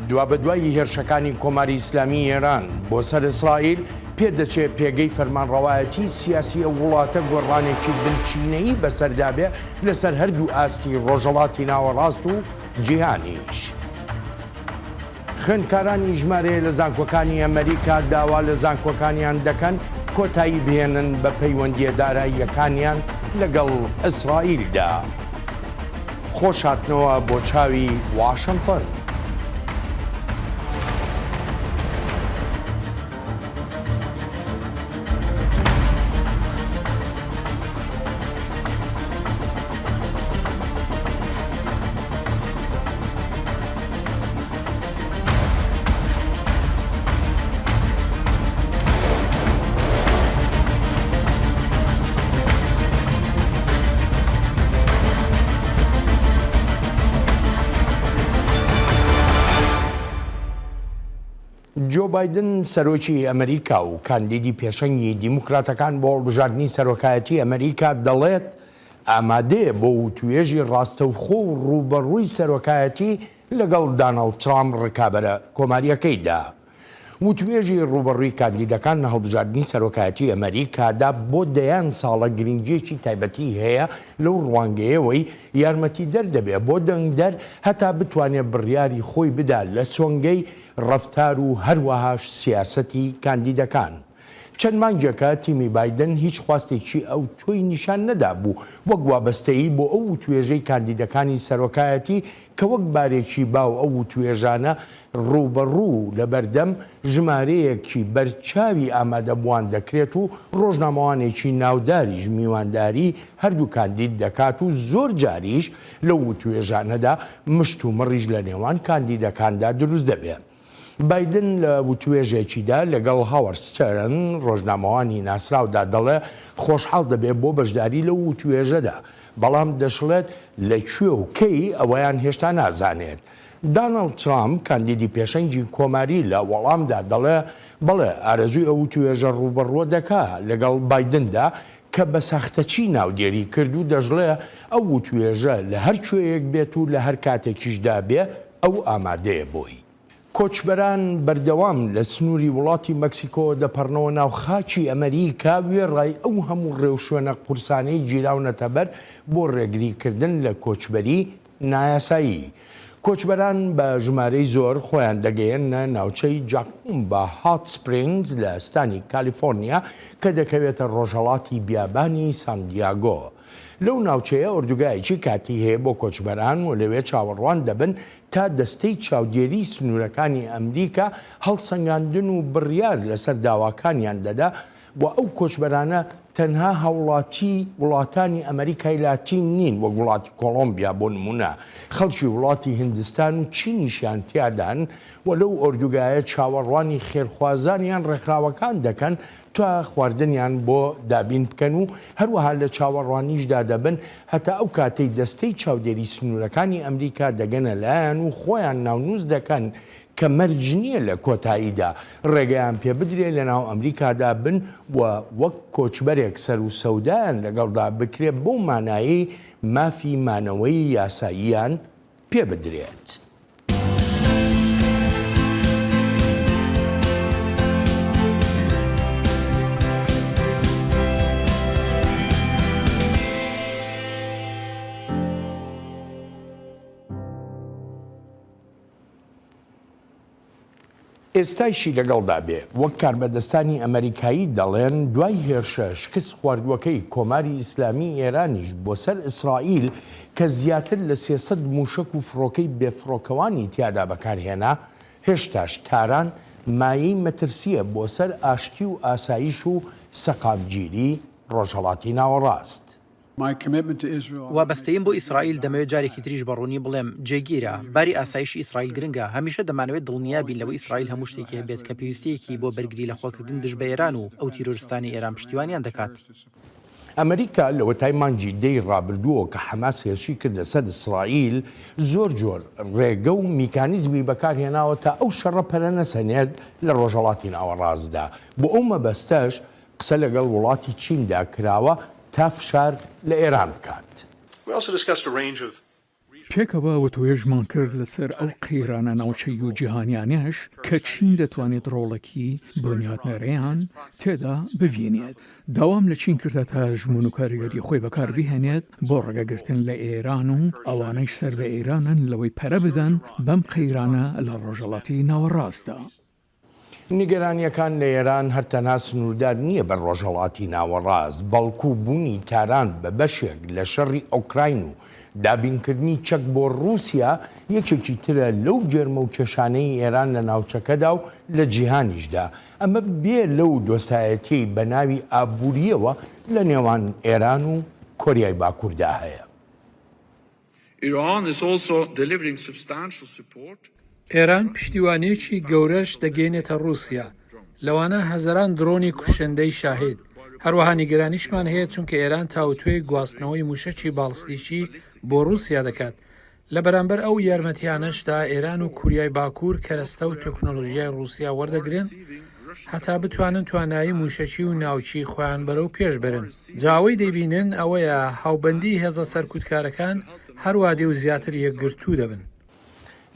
دوابەدوای هێرشەکانی کۆماری ئیسلامی ئێران بۆ سەر ئیسرائیل، پێدەچێ پێگەی فەرمانڕەوایەتی سیاسی ئەو وڵاتە گۆڕانێکی بنچینەیی بەسەردا بێ لەسەر هەردوو ئاستی ڕۆژهەڵاتی ناوەڕاست و جیهانیش. خوێندکارانی ژمارەیە لە زانکۆکانی ئەمەریکا داوا لە زانکۆکانیان دەکەن کۆتایی بهێنن بە پەیوەندییە داراییەکانیان لەگەڵ ئیسرائیلدا. خۆش هاتنەوە بۆ چاوی واشنتن. جۆ بایدن سەرۆکی ئەمریکا و کاندیدی پێشەنگی دیموکراتەکان بۆ هەڵبژاردنی سەرۆکایەتی ئەمریکا دەڵێت ئامادەیە بۆ وتوێژی ڕاستەوخۆ و ڕووبەڕووی سەرۆکایەتی لەگەڵ داناڵد ترامپ ڕکابەرە کۆمارییەکەیدا. وتوێژی ڕووبەڕووی کاندیدەکان لە هەڵبژاردنی سەرۆکایەتی ئەمەریکادا بۆ دەیان ساڵە گرنگییەکی تایبەتی هەیە لەو ڕوانگەیەوەی یارمەتیدەر دەبێت بۆ دەنگدەر هەتا بتوانێت بڕیاری خۆی بدا لە سۆنگەی ڕەفتار و هەروەهاش سیاسەتی کاندیدەکان. چەند مانگێکە تیمی بایدن هیچ خواستێکی ئەوتۆی نیشان نەدابوو وەک وابەستەیی بۆ ئەو وتوێژەی کاندیدەکانی سەرۆکایەتی کە وەک بارێکی باو ئەو وتوێژانە ڕووبەڕوو لەبەردەم ژمارەیەکی بەرچاوی ئامادەبووان دەکرێت و ڕۆژنامەوانێکی ناوداریش میوانداری هەردوو کاندید دەکات و زۆر جاریش لەو وتوێژانەدا مشتومڕیش لەنێوان کاندیدەکاندا دروست دەبێ. بایدن لە وتوێژێکیدا لەگەڵ هاوارد ستێرن، ڕۆژنامەوانی ناسراودا دەڵێ خۆشحاڵ دەبێ بۆ بەشداری لەو وتوێژەدا، بەڵام دەشڵێت لە کوێ و کەی ئەوەیان هێشتا نازانێت. داناڵد ترامپ، کاندیدی پێشەنگی کۆماری لە وەڵامدا دەڵێ بەڵێ ئارەزووی ئەو وتوێژە ڕووبەڕووە دەکا لەگەڵ بایدندا کە بە ساختەچی ناودێری کرد و دەشڵێ ئەو وتوێژە لە هەر کوێیەک بێت و لە هەر کاتێکیشدا بێ ئەو ئامادەیە بۆی. کۆچبەران بەردەوام لە سنووری وڵاتی مەکسیکۆوە دەپەڕنەوە ناو خاکی ئەمەریکا، وێڕای ئەو هەموو ڕێوشوێنە قورسانەی گیراونەتەبەر بۆ ڕێگریکردن لە کۆچبەری نایاسایی. کۆچبەران بە ژمارەی زۆر خۆیان دەگەیەننە ناوچەی جاکومبا هات سپرینگز لە ستانی کالیفۆرنیا کە دەکەوێتە ڕۆژهەڵاتی بیابانی ساندیاگۆ. لەو ناوچەیە ئۆردوگایەکی کاتی هەیە بۆ کۆچبەران و لەوێ چاوەڕوان دەبن تا دەستەی چاودێری سنوورەکانی ئەمریکا هەڵسەنگاندن و بڕیار لەسەر داواکانیان دەدا و ئەو کۆچبەرانە تەنها هاوڵاتی وڵاتانی ئەمریکای لاتین نین وەک وڵاتی کۆڵۆمبیا بۆ نمونە خەڵکی وڵاتی هندستان و چینیشیان تیادان و لەو ئۆردوگایە چاوەڕوانی خێرخوازان یان ڕێکخراوەکان دەکەن تا خواردنیان بۆ دابین بکەن و هەروەها لە چاوەڕوانیشدا دەبن هەتا ئەو کاتەی دەستەی چاودێری سنوورەکانی ئەمریکا دەگەنە لایان و خۆیان ناونووس دەکەن کە مەرج نییە لە کۆتاییدا ڕێگەیان پێ بدرێ لەناو ئەمریکادا بن و وەک کۆچبەرێک سەروسەودایان لەگەڵدا بکرێ بەو مانایەی مافی مانەوەی یاساییان پێ بدرێت. ئێستایشی لەگەڵدا بێ، وەک کاربەدەستانی ئەمەریکایی دەڵێن، دوای هێرشە شکست خواردووەکەی کۆماری ئیسلامی ئێرانیش بۆ سەر ئیسرائیل کە زیاتر لە 300 مووشەک و فڕۆکەی بێفڕۆکەوانی تیادا بەکارهێنا، هێشتاش تاران مایەی مەترسییە بۆ سەر ئاشتی و ئاسایش و سەقامگیری ڕۆژهەڵاتی ناوەڕاست. وابەستەییم بۆ ئیسرائیل، دەمەوێت جارێکی تریش بە ڕوونی بڵێم، جێگیرە. باری ئاسایشی ئیسرائیل گرنگە. هەمیشە دەمانەوێت دڵنیا بین لەوەی ئیسرائیل هەموو شتێکی هەبێت کە پێویستییەکی بۆ بەرگری لەخۆکردن دژ بە ئێران و ئەو تیرۆرستانەی ئێران پشتیوانیان دەکات. ئەمریکا لەوەتای مانگی دەی ڕابردووەوە کە حەماس هێرشی کردە سەر ئیسرائیل، زۆر جۆر ڕێگە و میکانیزمی بەکارهێناوە تا ئەو شەڕە پەرە نەسەنێت لە ڕۆژهەڵاتی ناوەڕاستدا. بۆ ئەو مەبەستەش قسە لەگەڵ وڵاتی چیندا کراوە تا فشار لە ئێران بکات. پێکەوە وتوێژمان کرد لەسەر ئەو قەیرانە ناوچەیی و جیهانیانەش کە چین دەتوانێت ڕۆڵێکی بنیاتنەرەیان تێدا ببینێت. داوام لە چین کردە تا هەژموون و کاریگەری خۆی بەکاربهێنێت بۆ ڕێگەگرتن لە ئێران و ئەوانەی سەر بە ئێرانن لەوەی پەرە بدەن بەم قەیرانە لە ڕۆژهەڵاتی ناوەڕاستدا. نیگەرانییەکان لە ئێران هەر تەنها سنووردار نییە بە ڕۆژهەڵاتی ناوەڕاست، بەڵکو بوونی تاران بە بەشێک لە شەڕی ئۆکراین و دابینکردنی چەک بۆ ڕووسیا یەکێکی ترە لەو گێرمە و کێشانەی ئێران لە ناوچەکەدا و لە جیهانیشدا، ئەمە بێ لەو دۆستایەتیەی بە ناوی ئابوورییەوە لە نێوان ئێران و کۆریای باکووردا هەیە. ئێران پشتیوانییەکی گەورەش دەگەیەنێتە ڕووسیا، لەوانە هەزاران درۆنی کوشندەی شاهید، هەروەها نیگەرانیشمان هەیە چونکە ئێران تاوتوێی گواستنەوەی مووشەکی باڵستیکی بۆ ڕووسیا دەکات، لە بەرامبەر ئەو یارمەتیانەشدا ئێران و کوریای باکوور کەرەستە و تەکنۆلۆژیای ڕووسیا وەردەگرن هەتا بتوانن توانایی مووشەکی و ناوکیی خۆیان بەرەو پێش بەرن. جا ئەوەی دەیبینن ئەوەیە هاوبەندیی هێزە سەرکوتکارەکان هەروا دێ و زیاتر یەکگرتوو دەبن.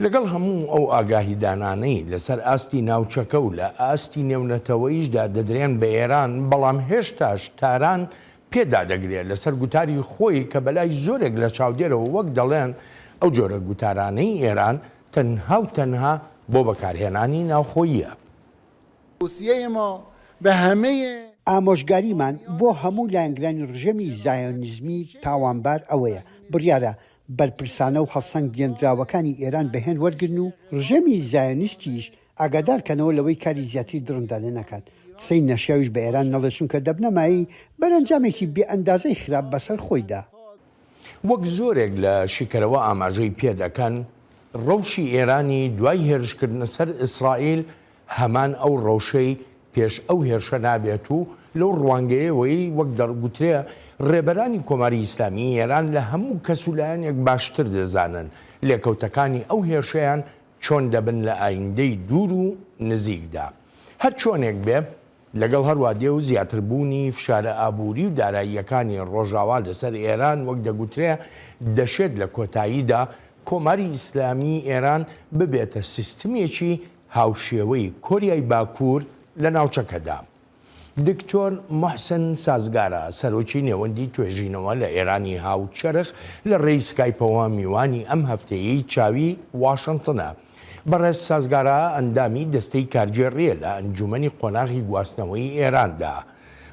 لەگەڵ هەموو ئەو ئاگاهیدانانەی لەسەر ئاستی ناوچەکە و لە ئاستی نێونەتەوەییشدا دەدرێن بە ئێران، بەڵام هێشتاش تاران پێ دادەگرێ لەسەر گوتاری خۆی کە بەلای زۆرێک لە چاودێرەوە وەک دەڵێن ئەو جۆرە گوتارانەی ئێران تەنها و تەنها بۆ بەکارهێنانی ناوخۆییە. ئامۆژگاریمان بۆ هەموو لایەنگرانی ڕژێمی زایۆنیزمی تاوانبار ئەوەیە، بڕیارە بەرپرسانە و هەڵسەنگێندراوەکانی ئێران بە هێند وەرگرن و ڕژێمی زایۆنیستیش ئاگادار کەنەوە لەوەی کاری زیاتری دڕندانە نەکات، قسەی نەشیاویش بە ئێران نەڵێت چونکە دەبنە مایەی بەرەنجامێکی بێ ئەندازەی خراپ بەسەر خۆیدا. وەک زۆرێک لە شیکەرەوە ئاماژەی پێدەکەن، ڕەوشی ئێرانی دوای هێرشکردنە سەر ئیسرائیل هەمان ئەو ڕەوشەی پێش ئەو هێرشە نابێت و لەو ڕوانگەیەوەی وەک دەگوترێ ڕێبەرانی کۆماری ئیسلامیی ئێران لە هەموو کەس و لایەنێک باشتر دەزانن لێکەوتەکانی ئەو هێرشەیان چۆن دەبن لە ئایندەی دوور و نزیکدا. هەر چۆنێک بێ، لەگەڵ هەروا دێ و زیاتر بوونی فشارە ئابووری و داراییەکانی ڕۆژاوا لەسەر ئێران وەک دەگوترێ دەشێت لە کۆتاییدا کۆماری ئیسلامیی ئێران ببێتە سیستمێکی هاوشێوەی کۆریای باکوور لە ناوچەکەدا. دکتۆر موحسن سازگارا، سەرۆکی نێوەندی توێژینەوە لە ئێرانی هاوچەرخ لە ڕێی سکایپەوە میوانی ئەم هەفتەیەی چاوی واشنتنە. بەڕێز سازگارا ئەندامی دەستەی کارگێڕییە لە ئەنجومەنی قۆناغی گواستنەوەی ئێراندا.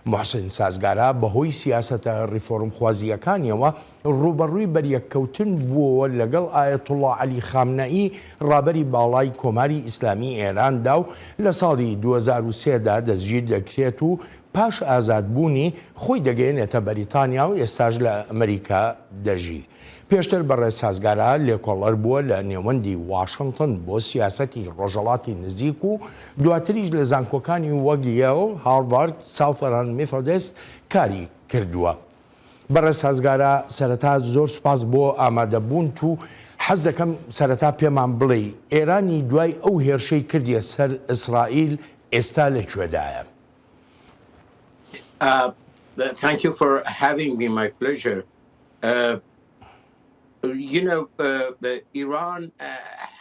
موحسن سازگارا بەهۆی سیاسەتە ڕیفۆرمخوازییەکانیەوە ڕووبەڕووی بەریەککەوتن بووەوە لەگەڵ ئایەتوڵڵا عەلی خامنەئی ڕابەری باڵای کۆماری ئیسلامی ئێراندا و لە ساڵی 2003 دا دەستگیر دەکرێت و پاش ئازادبوونی خۆی دەگەیەنێتە بەریتانیا و ئێستاش لە ئەمریکا دەژی. پێشتر بەڕێز سازگارا لێکۆڵەر بووە لە نێوەندی واشنتن بۆ سیاسەتی ڕۆژهەڵاتی نزیک و دواتریش لە زانکۆکانی وەک یێڵ، هارڤارد، ساوثەرن میتۆدست کاری کردووە. بەڕێز سازگارا سەرەتا زۆر سوپاس بۆ ئامادەبوونت و حەز دەکەم سەرەتا پێمان بڵێی ئێرانی دوای ئەو هێرشەی کردیە سەر ئیسرائیل ئێستا لە کوێدایە؟ Thank you for having me, my pleasure. You know, Iran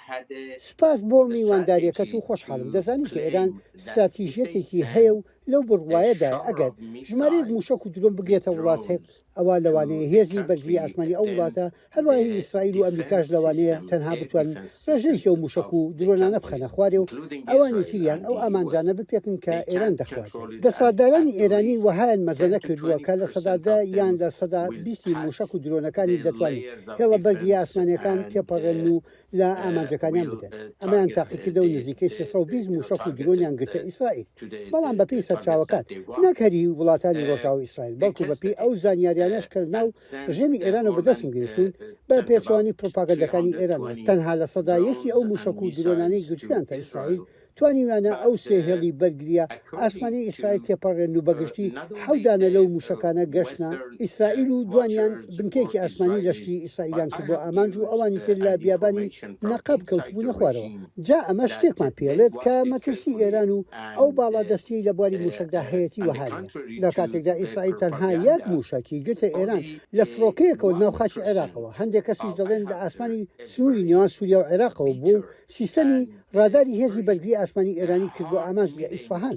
had a سوپاس بۆ میوانداریەکەت و خۆشحاڵم دەزانی کە ئێران ستراتیژیەتێکی هەیە و لەو بڕوایەدایە ئەگەر ژمارەیەک مووشەک و درۆن بگرێتە وڵاتێک ئەوا لەوانەیە هێزی بەرگری ئاسمانی ئەو وڵاتە هەروەها هی ئیسرائیل و ئەمریکاش لەوانەیە تەنها بتوانن ڕێژەیەکی ئەو مووشەک و درۆنانە بخەنە خوارێ و ئەوانی تریان ئەو ئامانجانە بپێکن کە ئێران دەخوازێت. دەسەڵاتدارانی ئێرانی وەهایان مەزەنە کردووە کە 10% یان 20% ی مووشەک و درۆنەکانی دەتوانن هێڵە بەرگرییە ئاسمانییەکان تێپەڕێنن و لە ئامانجەکانیان بدەن. ئەمەیان تاقیکردە و نزیکەی 320 مووشەک و درۆنیان گرتە ئیسرائیل. بەڵام بەپێی سەرچاوەکان، نەک هەر هی وڵاتانی ڕۆژاوا و ئیسرائیل، بەڵکو بەپێی ئەو زانیاریانەش کە لەناو ڕژێمی ئێرانەوە بەدەستم گەیشتوون، بە پێچەوانەی پروپاگەندەکانی ئێرانەوە، تەنها 1% ی ئەو مووشەک و درۆنانەی گرتوویانتە ئیسرائیل، توانیویانە ئەو سێ هێڵی بەرگرییە ئاسمانیی ئیسرائیل تێپەڕێنن و بەگشتی حەوت دانە لەو مووشەکانە گەشتنە ئیسرائیل و دوانیان بنکەیەکی ئاسمانی لەشکری ئیسرائیلیان کردووە ئامانج و ئەوانی تر لە بیابانی نەقەب کەوتبوونە خوارەوە. جا ئەمە شتێکمان پێڵێت کە مەترسی ئێران و ئەو باڵادەستیەی لە بواری مووشەکدا هەیەتی وەها نیە. لە کاتێکدا ئیسرائیل تەنها یەک مووشەکی گرتە ئێران لە فڕۆکەیەکەوە ناو خاکی عێراقەوە، هەندێک کەسیش دەڵێن لە ئاسمانی سنووری نێوان سووریا و عێراقەوە بووە و سیستەمی ڕاداری هێزی بەرگری ئاسمانی ئێرانی کردووە ئامانج لە ئیسفەهان.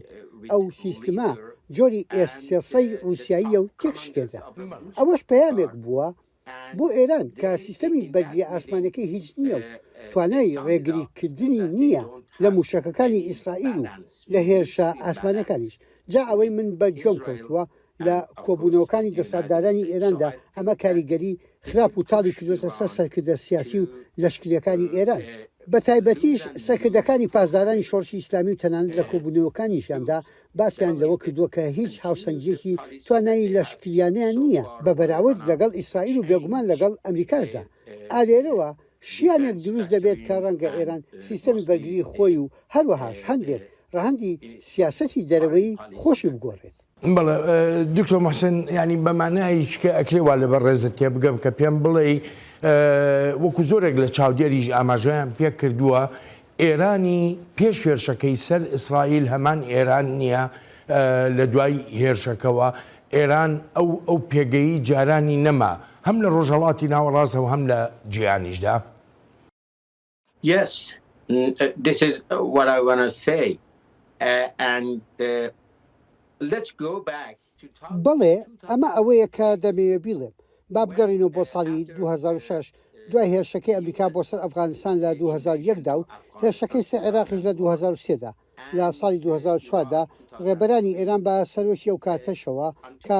ئەو سیستمە جۆری ئێس 300 ڕووسیاییە و تێکشکێنرا. ئەوەش پەیامێک بووە بۆ ئێران کە سیستەمی بەرگریە ئاسمانیەکەی هیچ نییە و توانای ڕێگریکردنی نییە لە مووشەکەکانی ئیسرائیل و لە هێرشە ئاسمانیەکانیش. جا ئەوەی من بەر گوێم کەوتووە لە کۆبوونەوەکانی دەسەڵاتدارانی ئێراندا ئەمە کاریگەری خراپ و تاڵی کردووەتە سەر سەرکردە سیاسی و لەشکرییەکانی ئێران، بەتایبەتیش سەرکردەکانی پاسدارانی شۆڕشی ئیسلامی و تەنانەت لە کۆبوونەوەکانیشیاندا باسیان لەوە کردووە کە هیچ هاوسەنگییەکی توانایی لەشکریانەیان نییە بە بەراورد لەگەڵ ئیسرائیل و بێگومان لەگەڵ ئەمریکاشدا. ئا لێرەوە شیانێک دروست دەبێت کە ڕەنگە ئێران سیستەمی بەرگری خۆی و هەروەهاش هەندێک ڕەهەندی سیاسەتی دەرەوەیی خۆشی بگۆڕێت. بەڵێ دکتۆر محسن یانی بە مانایەکی کە ئەکرێ وا لە بەڕێزت تێبگەم کە پێم بڵێی وەکو زۆرێک لە چاودێریش ئاماژەیان پێ کردووە ئێرانی پێش هێرشەکەی سەر ئیسرائیل هەمان ئێران نییە لە دوای هێرشەکەوە ئێران ئەو ئەو پێگەی جارانی نەما هەم لە ڕۆژهەڵاتی ناوەڕاستەوە هەم لە جیهانیشدا. Yes, this is what I wanna say and let's go back to بەڵێ، ئەمە ئەوەیە کە دەمەوێ بیڵێم. با بگەڕێینەوە بۆ ساڵی 2006، دوای هێرشەکەی ئەمریکا بۆ سەر ئەفغانستان لە 2001 دا و هێرشەکەی سەر عێراقیش لە 2003 دا. لە ساڵی 2004 دا ڕێبەرانی ئێران بە سەرۆکی ئەو کاتەشەوە کە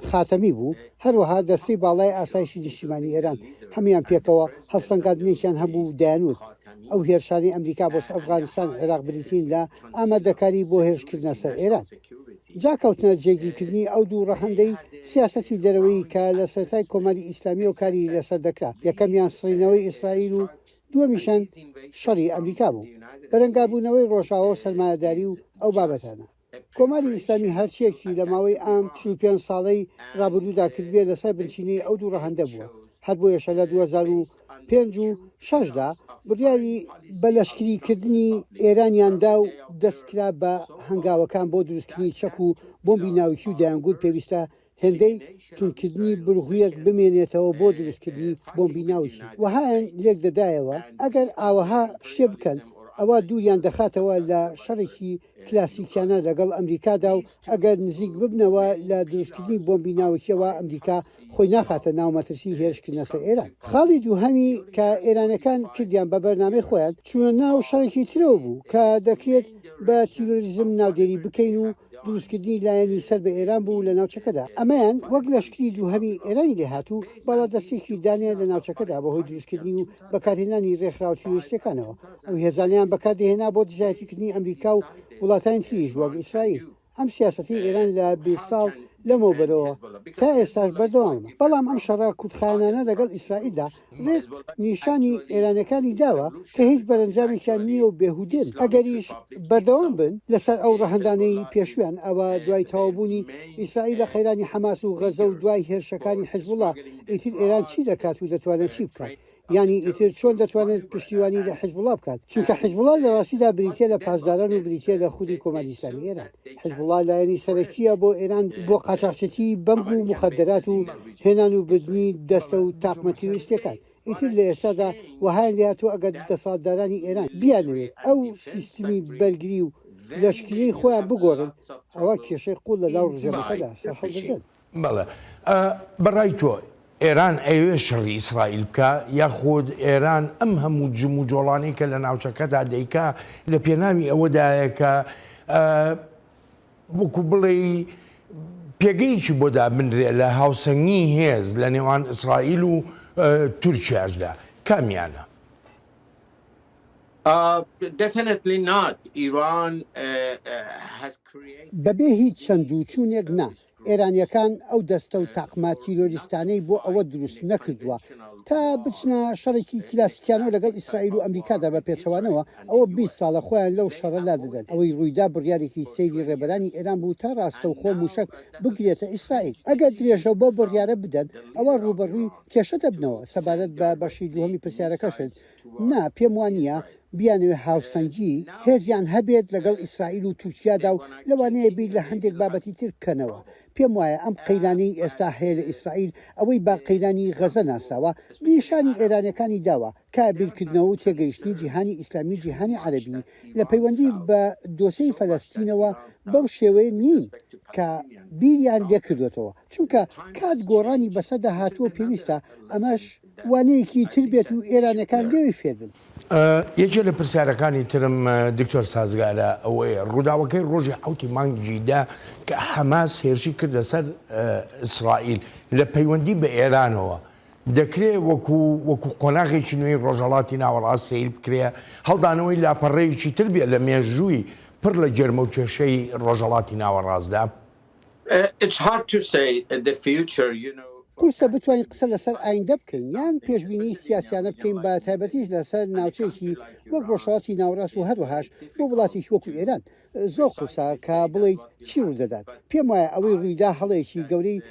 خاتەمی بوو، هەروەها دەستەی باڵای ئاسایشی نیشتیمانی ئێران، هەموویان پێکەوە هەڵسەنگاندنێکیان هەبوو و دەیانوت، ئەو هێرشانەی ئەمریکا بۆ سەر ئەفغانستان و عێراق بریتین لە ئامادەکاری بۆ هێرشکردنە سەر ئێران. جا کەوتنە جێگیرکردنی ئەو دوو ڕەهەندەی سیاسەتی دەرەوەیی کە لە سەرەتای کۆماری ئیسلامییەوە کاری لەسەر دەکرا، یەکەمیان سڕینەوەی ئیسرائیل و دووەمیشیان شەڕی ئەمریکا بوو، بەرەنگاربوونەوەی ڕۆژاوا و سەرمایەداری و ئەو بابەتانە. کۆماری ئیسلامی هەرچییەکی لە ماوەی ئەم 45 ساڵەی ڕابردوودا کردبێ لەسەر بنچینەی ئەو دوو ڕەهەندە بووە، هەر بۆیەشە لە 2005 و شەش دا بڕیاری بە لەشکری کردنی ئێرانیان دا و دەست کرا بە هەنگاوەکان بۆ دروستکردنی چەک و بۆمبی ناوکی و دەیانگوت پێویستە هێندەی توندکردنی برغویەک بمێنێتەوە بۆ دروستکردنی بۆمبی ناوکی. وەهایان لێکدەدایەوە ئەگەر ئاوەها شتێ بکەن ئەوا دووریان دەخاتەوە لە شەڕێکی کلاسیکیانە لەگەڵ ئەمریکادا و ئەگەر نزیک ببنەوە لە دروستکردنی بۆمبی ناوکیەوە ئەمریکا خۆی ناخاتە ناو مەترسی هێرشکردنە سەر ئێران. خاڵی دووهەمی کە ئێرانەکان کردیان بە بەرنامەی خۆیان چوونە ناو شەڕێکی ترەوە بوو کە دەکرێت بە تیرۆریزم ناودێری بکەین و دروستکردنی لایەنی سەر بە ئێران بوو لە ناوچەکەدا، ئەمەیان وەک لەشکری دووهەمی ئێرانی لێهات و باڵادەستیەکی دانێ لە ناوچەکەدا بەهۆی دروستکردنی و بەکارهێنانی ڕێکخراوە تیرۆریستیەکانەوە ئەو هێزانەیان بەکاردەهێنا بۆ دژایەتیکردنی ئەمریکا و وڵاتانی تریش وەک ئیسرائیل. ئەم سیاسەتەی ئێران لە 20 ساڵ لەمەوبەرەوە تا ئێستاش بەردەوامە، بەڵام ئەم شەڕە کورتخایەنانە لەگەڵ ئیسرائیلدا ڕێک نیشانی ئێرانیەکانی داوە کە هیچ بەرەنجامێکیان نییە و بێهودەن، ئەگەریش بەردەوام بن لەسەر ئەو ڕەهەندانەی پێشویان، ئەوا دوای تەواوبوونی ئیسرائیل لە قەیرانی حەماس و غەزە و دوای هێرشەکانی حزبوڵا ئیتر ئێران چی دەکات و دەتوانێت چی بکات؟ یانی ئیتر چۆن دەتوانێت پشتیوانی لە حزبوڵا بکات؟ چونکە حزبوڵا لە ڕاستیدا بریتیە لە پاسداران و بریتیە لە خودی کۆماری ئیسلامی ئێران. حزبوڵا لایەنی سەرەکییە بۆ ئێران بۆ قاچاخچێتی بەنگ و موخەدەرات و هێنان و بردنی دەستە و تاقمە تیرۆریستیەکان. ئیتر لە ئێستادا وەهایان لێهاتووە ئەگەر دەسەڵاتدارانی ئێران بیانەوێت ئەو سیستمی بەرگری و لەشکریەی خۆیان بگۆڕن ئەوا کێشەی قوڵ لە ناو ڕژێمەکەدا سەرهەڵدەدەن. بەڵێ. بە ڕای تۆ ئێران ئەیەوێ شەڕی ئیسرائیل بکا یاخود ئێران ئەم هەموو جموجۆڵانەی کە لە ناوچەکەدا دەیکا لە پێناوی ئەوەدایە کە وەکو بڵێی پێگەیەکی بۆ دابنرێ لە هاوسەنگی هێز لە نێوان ئیسرائیل و تورکیاشدا کامیانە؟ بەبێ هیچ چەند و چوونێک نا. ئێرانییەکان ئەو دەستە و تاقمە تیرۆریستانەی بۆ ئەوە دروست نەکردووە تا بچنە شەڕێکی کلاسیکیانەوە لەگەڵ ئیسرائیل و ئەمریکادا، بە پێچەوانەوە ئەوە 20 ساڵە خۆیان لەو شەڕە لادەدەن. ئەوەی ڕوویدا بڕیارێکی سەیری ڕێبەرانی ئێران بوو تا ڕاستەوخۆ مووشەک بگرێتە ئیسرائیل. ئەگەر درێژە بەو بڕیارە بدەن ئەوا ڕووبەڕووی کێشە دەبنەوە. سەبارەت بە بەشی دووهەمی پرسیارەکەشت، نا پێم وا نییە بیانەوێ هاوسەنگی هێزیان هەبێت لەگەڵ ئیسرائیل و تورکیادا و لەوانەیە بیر لە هەندێک بابەتی تر بکەنەوە. پێم وایە ئەم قەیرانەی ئێستا هەیە لە ئیسرائیل ئەوەی بە قەیرانی غەزە ناسراوە نیشانی ئێرانیەکانی داوە کە بیرکردنەوە و تێگەیشتنی جیهانی ئیسلامی و جیهانی عەرەبی لە پەیوەندی بە دۆسێی فەلەستینەوە بەو شێوەیە نین کە بیریان لێکردۆتەوە چونکە کات گۆڕانی بەسەردا هاتووە پێویستە ئەمەش وانەیەکی تر بێت و ئێرانیەکان لێوی فێر بن. یەکێ لە پرسیارەکانی ترم دکتۆر سازگارە ئەوەیە ڕووداوەکەی ڕۆژی حەوتی مانگی دە کە حەماس هێرشی کردە سەر ئیسرائیل لە پەیوەندی بە ئێرانەوە دەکرێ وەکو وەکو قۆناغێکی نوێی ڕۆژهەڵاتی ناوەڕاست سەیر بکرێ هەڵدانەوەی لاپەڕەیەکی تر بێ لە مێژووی پڕ لە گێرمە و کێشەی ڕۆژهەڵاتی ناوەڕاستدا؟ قورسە بتوانین قسە لەسەر ئایندە بکەین یان پێشبینی سیاسیانە بکەین بە تایبەتیش لەسەر ناوچەیەکی وەک ڕۆژهەڵاتی ناوەڕاست و هەروەهاش بۆ وڵاتێکی وەکو ئێران زۆر قورسە کە بڵێیت چی ڕوودەدات. پێم وایە ئەوەی ڕوویدا هەڵەیەکی گەورەی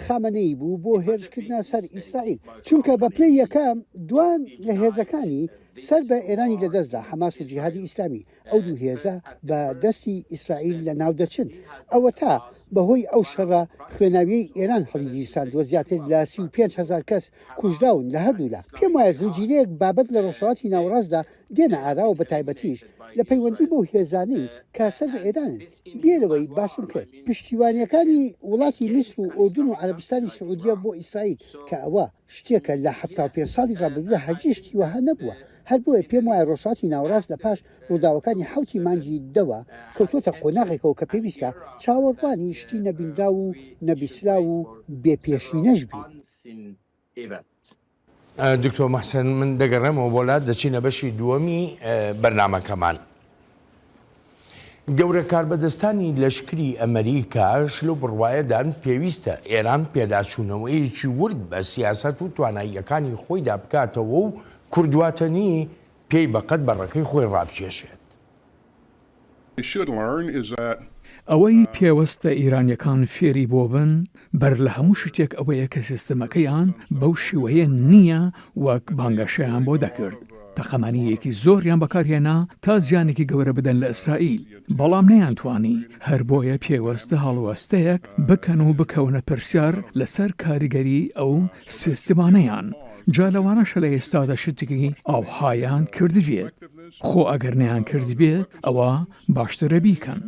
خامەنەیی بوو بۆ هێرشکردنە سەر ئیسرائیل، چونکە بە پلەی یەکەم دوان لە هێزەکانی سەر بە ئێرانی لەدەستدا، حەماس و جیهادی ئیسلامی. ئەو دوو هێزە بە دەستی ئیسرائیل لەناو دەچن. ئەوەتا بەهۆی ئەو شەڕە خوێناویەی ئێران هەڵیگیرساندووە زیاتر لە 35 هەزار کەس کوژراون لە هەردوولا. پێم وایە زنجیرەیەک بابەت لە ڕۆژهەڵاتی ناوەڕاستدا دێنە ئاراوە بە تایبەتیش لە پەیوەندی بەو هێزانەی کە سەر بە ئێرانن بێ لەوەی باسم کرد پشتیوانیەکانی وڵاتی میسر و ئوردن و عەرەبستانی سعودیە بۆ ئیسرائیل کە ئەوە شتێکە لە 75 ساڵی ڕابردوودا هەرگیز شتی وەها نەبووە. هەر بۆیە پێم وایە ڕۆژهەڵاتی ناوەڕاست لە پاش ڕووداوەکانی حەوتی مانگی دەوە کەوتۆتە قۆناغێکەوە کە پێویستە چاوەڕوانی شتی نەبینراو و نەبیسراو و بێ پێشینەش بین. دکتۆر موحسن من دەگەڕێمەوە بۆ لات، دەچینە بەشی دووەمی بەرنامەکەمان. گەورە کاربەدەستانی لەشکری ئەمەریکاش لەو بڕوایەدان پێویستە ئێران پێداچوونەوەیەکی ورد بە سیاسەت و تواناییەکانی خۆیدا بکاتەوە و کوردواتەنی پێی بەقەد بەڕەکەی خۆی ڕابکێشێت. ئەوەی پێوستە ئیرانیەکان فێری بۆبن بەر لە هەموو شتێک ئەوەیە کە سیستمەکەیان بەو شیوەیە نییە وەک بانگەشەیان بۆ دەکرد. تەقەمەنییەکی زۆریان بەکارهێنا تا زیانێکی گەورە بدەن لە ئیسرائیل، بەڵام نەیانتوانی، هەر بۆیە پێوەستە هەڵوەستەیەک بکەن و بکەونە پرسیار لەسەر کاریگەریی ئەو سیستمانەیان، جا لەوانەشە لە ئێستادا شتێکی ئاوهایان کردبێت، خۆ ئەگەر نەیانکردبێت ئەوا باشترە بیکەن.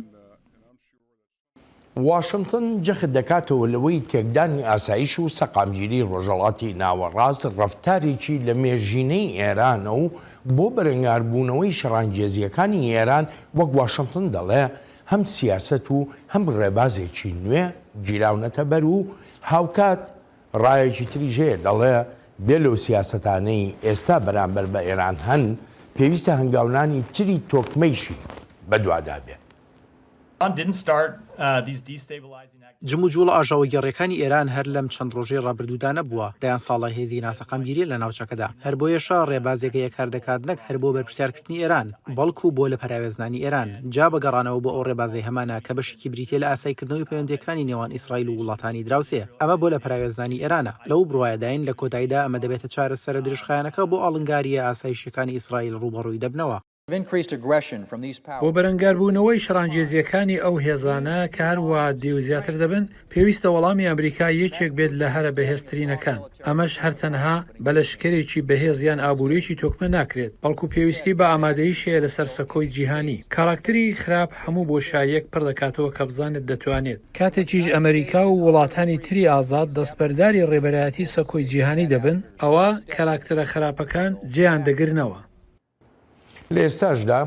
واشنتن جەخت دەکاتەوە لەوەی تێکدانی ئاسایش و سەقامگیری ڕۆژهەڵاتی ناوەڕاست ڕەفتارێکی لە مێژینەی ئێرانە و بۆ بەرەنگاربوونەوەی شەڕانگێزییەکانی ئێران وەک واشنتن دەڵێ هەم سیاسەت و هەم ڕێبازێکی نوێ گیراونەتە بەر و هاوکات ڕایەکی تریش هەیە دەڵێ بێ لەو سیاسەتانەی ئێستا بەرامبەر بە ئێران هەن پێویستە هەنگاونانی تری تۆکمەیشی بەدوادا بێ. جموجوڵە ئاژاوەگێڕیەکانی ئێران هەر لەم چەند ڕۆژەی ڕابردوودا نەبووە، دەیان ساڵە هێزی ناسەقامگیریە لە ناوچەکەدا، هەر بۆیەشە ڕێبازێک هەیە کار دەکات نەک هەر بۆ بەرپرسیارکردنی ئێران، بەڵکو بۆ لە پەراوێزنانی ئێران، جا بە گەڕانەوە بۆ ئەو ڕێبازەی هەمانە کە بەشێکی بریتیە لە ئاساییکردنەوەی پەیوەندیەکانی نێوان ئیسرائیل و وڵاتانی دراوسێ، ئەمە بۆ لە پەراوێزنانی ئێرانە، لەو بڕوایەداین لە کۆتاییدا ئەمە دەبێتە چارەسەرە درێژخایەنەکە بۆ ئاڵنگارییە ئاسایشیەکانی ئیسرائیل ڕووبەڕووی دەبنەوە. بۆ بەرەنگاربوونەوەی شەڕانگێزییەکانی ئەو هێزانە کە هەروا دێ و زیاتر دەبن، پێویستە وەڵامی ئەمریکا یەکێک بێت لە هەرە بەهێزترینەکان. ئەمەش هەر تەنها بە لەشکرێکی بەهێز یان ئابوورییەکی تۆکمە ناکرێت، بەڵکو پێویستی بە ئامادەییش هەیە لەسەر سەکۆی جیهانی. کاراکتری خراپ هەموو بۆشاییەک پڕ دەکاتەوە کە بزانێت دەتوانێت. کاتێکیش ئەمریکا و وڵاتانی تری ئازاد دەستبەرداری ڕێبەرایەتی سەکۆی جیهانی دەبن، ئەوا کاراکتەرە خراپەکان جێیان دەگرنەوە. لە ئێستاشدا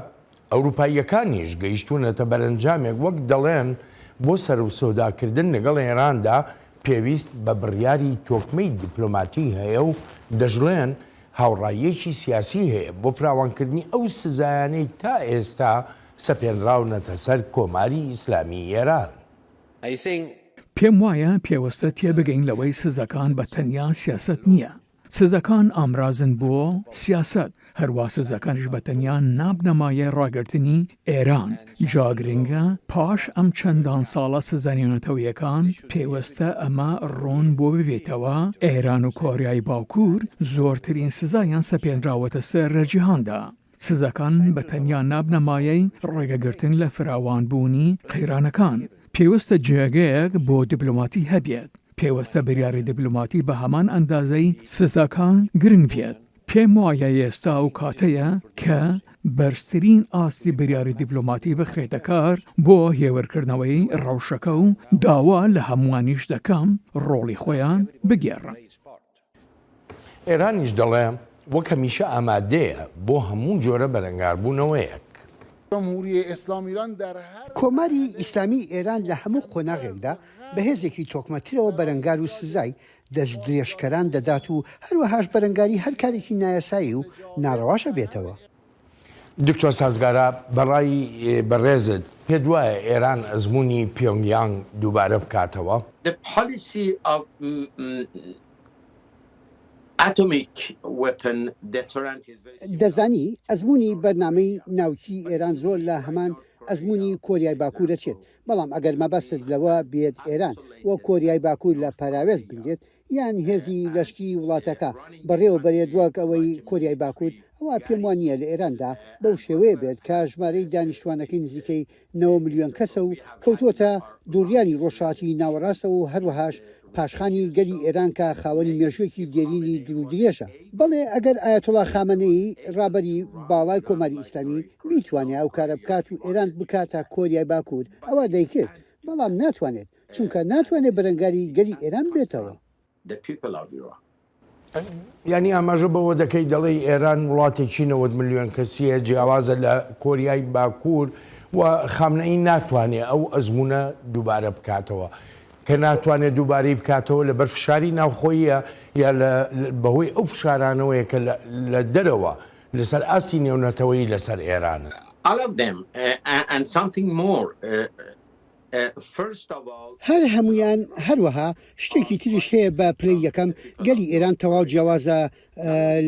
ئەوروپاییەکانیش گەیشتوونەتە بەرەنجامێک وەک دەڵێن بۆ سەروسەوداکردن لەگەڵ ئێراندا پێویست بە بڕیاری تۆکمەی دیپلۆماتی هەیە و دەشڵێن هاوڕاییەکی سیاسی هەیە بۆ فراوانکردنی ئەو سزایانەی تا ئێستا سەپێنراونەتە سەر کۆماری ئیسلامی ئێران. پێم وایە پێوستە تێبگەین لەوەی سزاکان بە تەنیا سیاسەت نییە. سزاکان ئامرازن بۆ سیاسەت، هەروا سزاکانیش بە تەنیا نابنە مایەی ڕاگرتنی ئێران. جا گرنگە پاش ئەم چەندان ساڵە سزا نێونەتەوەیەکان پێوستە ئەمە ڕوون بۆ ببێتەوە ئێران و کۆریای باکوور زۆرترین سزایان سەپێنراوەتە سەر لە جیهاندا. سزاکان بە تەنیا نابنە مایەی ڕێگەگرتن لە فراوانبوونی قەیرانەکان. پێوستە جێگەیەک بۆ دیپلۆماتی هەبێت. پێوستە بریاری دیپلۆماتی بە هەمان ئەندازەی سزاکان گرنگ بێت. پێم وایە ئێستا ئەو کاتەیە کە بەرزترین ئاستی بریاری دیپلۆماتی بخرێتە کار بۆ هێورکردنەوەی ڕەوشەکە و داوا لە هەمووانیش دەکەم ڕۆڵی خۆیان بگێڕن. ئێرانیش دەڵێ وەک هەمیشە ئامادەیە بۆ هەموو جۆرە بەرەنگاربوونەوەیەک. کۆماری ئیسلامیی ئێران لە هەموو قۆناغێکدا بە هێزێکی تۆکمەترەوە بەرەنگار و سزای دەستدرێژکەران دەدات و هەروەهاش بەرەنگاری هەر کارێکی نایاسایی و ناڕەواش ئەبێتەوە. دکتۆر سازگارا، بە ڕای بەڕێزت پێت وایە ئێران ئەزموونی پیۆنگ یانگ دووبارە بکاتەوە؟ The policy of atomic weapon deterrent is very similar. دەزانی ئەزموونی بەرنامەی ناوکیی ئێران زۆر لە هەمان ئەزموونی کۆریای باکوور دەچێت، بەڵام ئەگەر مەبەستت لەوە بێت ئێران وەک کۆریای باکوور لە پەراوێز بنرێت یان هێزی لەشکری وڵاتەکە بەڕێوە بەرێت وەک ئەوەی کۆریای باکوور، ئەوا پێم وا نییە لە ئێراندا بەو شێوەیە بێت کە ژمارەی دانیشتووانەکەی نزیکەی 90 ملیۆن کەسە و کەوتووەتە دووڕیانی ڕۆژهەڵاتی ناوەڕاستەوە و هەروەهاش پاشخانی گەلی ئێران کە خاوەنی مێژوویەکی دێرینی دوورودرێژە. بەڵێ ئەگەر ئایەتوڵا خامەنەیی ڕابەری باڵای کۆماری ئیسلامی بیتوانێ ئەو کارە بکات و ئێران بکاتە کۆریای باکوور ئەوا دەیکرد، بەڵام ناتوانێت، چونکە ناتوانێت بەرەنگاری گەلی ئێران بێتەوە. یانی ئاماژە بەوە دەکەی دەڵێی ئێران وڵاتێکی 90 ملیۆن کەسیە جیاوازە لە کۆریای باکوور و خامنەئی ناتوانێ ئەو ئەزموونە دووبارە بکاتەوە کە ناتوانێت دووبارەی بکاتەوە لەبەر فشاری ناوخۆییە یا لە بەهۆی ئەو فشارانەوەیە کە لە دەرەوە لەسەر ئاستی نێونەتەوەیی لەسەر ئێرانن. All of them and something more. هەر هەموویان، هەروەها شتێکی تریش هەیە بە پلەی یەکەم گەلی ئێران تەواو جیاوازە